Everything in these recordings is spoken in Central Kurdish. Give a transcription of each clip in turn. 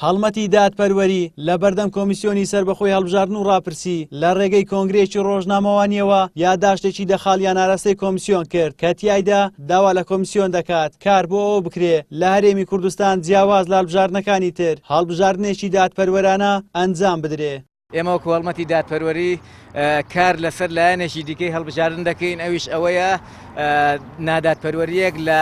هەڵمەتی دادپەروەری لە بەردەم کۆمیسیۆنی سەربەخۆی هەڵبژاردن و ڕاپرسی لە ڕێگەی کۆنگرەیەکی ڕۆژنامەوانییەوە یاداشتێکی دە خاڵیان ئاراستەی کۆمیسیۆن کرد کە تیایدا داوا لە کۆمیسیۆن دەکات کار بۆ ئەوە بکرێ لە هەرێمی کوردستان جیاواز لە هەڵبژاردنەکانی تر هەڵبژاردنێکی دادپەروەرانە ئەنجام بدرێ. ئێمە وەکو هەڵمەتی دادپەروەری کار لەسەر لایەنێکی دیکەی هەڵبژاردن دەکەین ئەویش ئەوەیە نادادپەروەریەک لە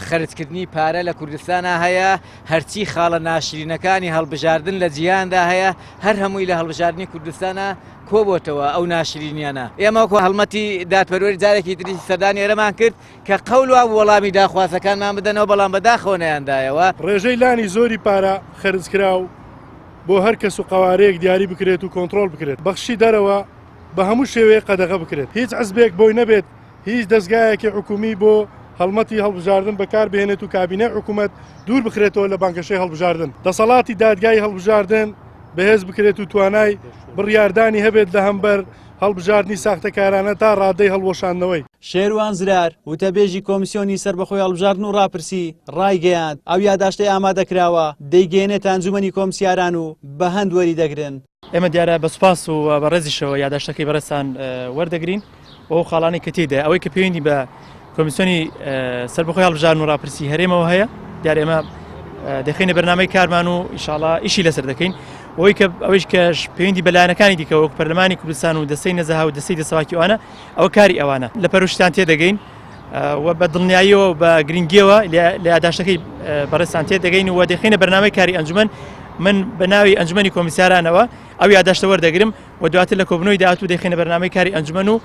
خەرجکردنی پارە لە کوردستانە هەیە هەرچی خاڵە ناشرینەکانی هەڵبژاردن لە جیهاندا هەیە هەر هەمووی لە هەڵبژاردنی کوردستانە کۆبۆتەوە ئەو ناشرینیانە ئێمە وەکو هەڵمەتی دادپەروەری جارێکی تری سەردانی ئێرەمان کرد کە قەول وابوو وەڵامی داخوازەکانمان بدەنەوە بەڵام بەداخەوە نەیاندایەوە. ڕێژەی لانی زۆری پارە خەرجکراو بۆ هەر کەس و قەوارەیەک دیاری بکرێت و کۆنتڕۆڵ بکرێت، بەخششی دەرەوە بە هەموو شێوەیەک قەدەغە بکرێت، هیچ حزبێک بۆی نەبێت هیچ دەزگایەکی حکومی بۆ هەڵمەتی هەڵبژاردن بەکار بهێنێت و کابینەی حکومەت دوور بخرێتەوە لە بانگەشەی هەڵبژاردن، دەسەڵاتی دادگای هەڵبژاردن بەهێز بکرێت و توانای بڕیاردانی هەبێت لە هەمبەر هەڵبژاردنی ساختەکارانە تا ڕادەی هەڵوەشاندنەوەی. شێروان زرار، وتەبێژی کۆمیسیۆنی سەربەخۆی هەڵبژاردن و ڕاپرسی، ڕایگەیاند، ئەو یاداشتەی ئامادەکراوە، دەیگەیەنێتە ئەنجومەنی کۆمسیاران و بە هەند وەریدەگرن. ئێمە دیارە بە سوپاس و بە ڕێزیشەوە یاداشتەکەی بەڕێزتان وەردەگرین و ئەو خاڵانەی کە تێیدایە ئەوەی کە پەیوەندی بە کۆمیسیۆنی سەربەخۆی هەڵبژاردن و ڕاپرسی هەرێمەوە هەیە دیار ئێمە دەخینە بەرنامەی کارمان و ئیشاڵا ئیشی لەسەر دەکەین ئەوەی کە ئەوەیش کە پەیوەندی بە لایەنەکانی دیکە وەک پەرلەمانی کوردستان و دەستەی نەزەها و دەستەی دەسەواکی ئەوانە ئەوە کاری ئەوانە لە پەروشتان تێدەگەین و بە دڵنیاییەوە بە گرنگیەوە لە یاداشتەکەی بەڕێزتان تێدەگەین و دەخینە بەرنامەی کاری ئەنجومەن من بە ناوی ئەنجومەنی کۆمیسارانەوە ئەو یاداشتە وەردەگرم و دواتر لە کۆبنەوەی داهاتوو دەخینە بەرنامەی کاری ئەنجومەن و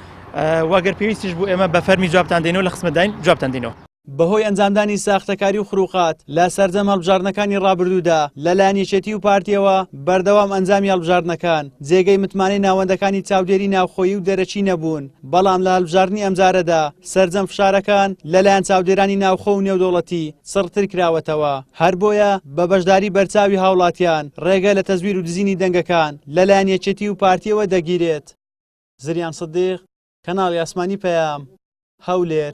وەگەر پێویستیش بوو ئێمە بە فەرمی جوابتان دەینەوە لە خزمەتداین جوابتان دەینەوە. بەهۆی ئەنجامدانی ساختەکاری و خروقات لە سەرجەم هەڵبژاردنەکانی ڕابردوودا لەلایەن یەکێتی و پارتیەوە بەردەوام ئەنجامی هەڵبژاردنەکان جێگەی متمانەی ناوەندەکانی چاودێری ناوخۆیی و دەرەکی نەبوون، بەڵام لە هەڵبژاردنی ئەمجارەدا سەرجەم فشارەکان لەلایەن چاودێرانی ناوخۆ و نێودەوڵەتی چڕتر کراوەتەوە، هەر بۆیە بە بەشداری بەرچاوی هاوڵاتیان ڕێگە لە تەزویر و دزینی دەنگەکان لەلایەن یەکێتی و پارتیەوە دەگیرێت. زریان سدیق، کەناڵی ئاسمانی پەیام، هەولێر.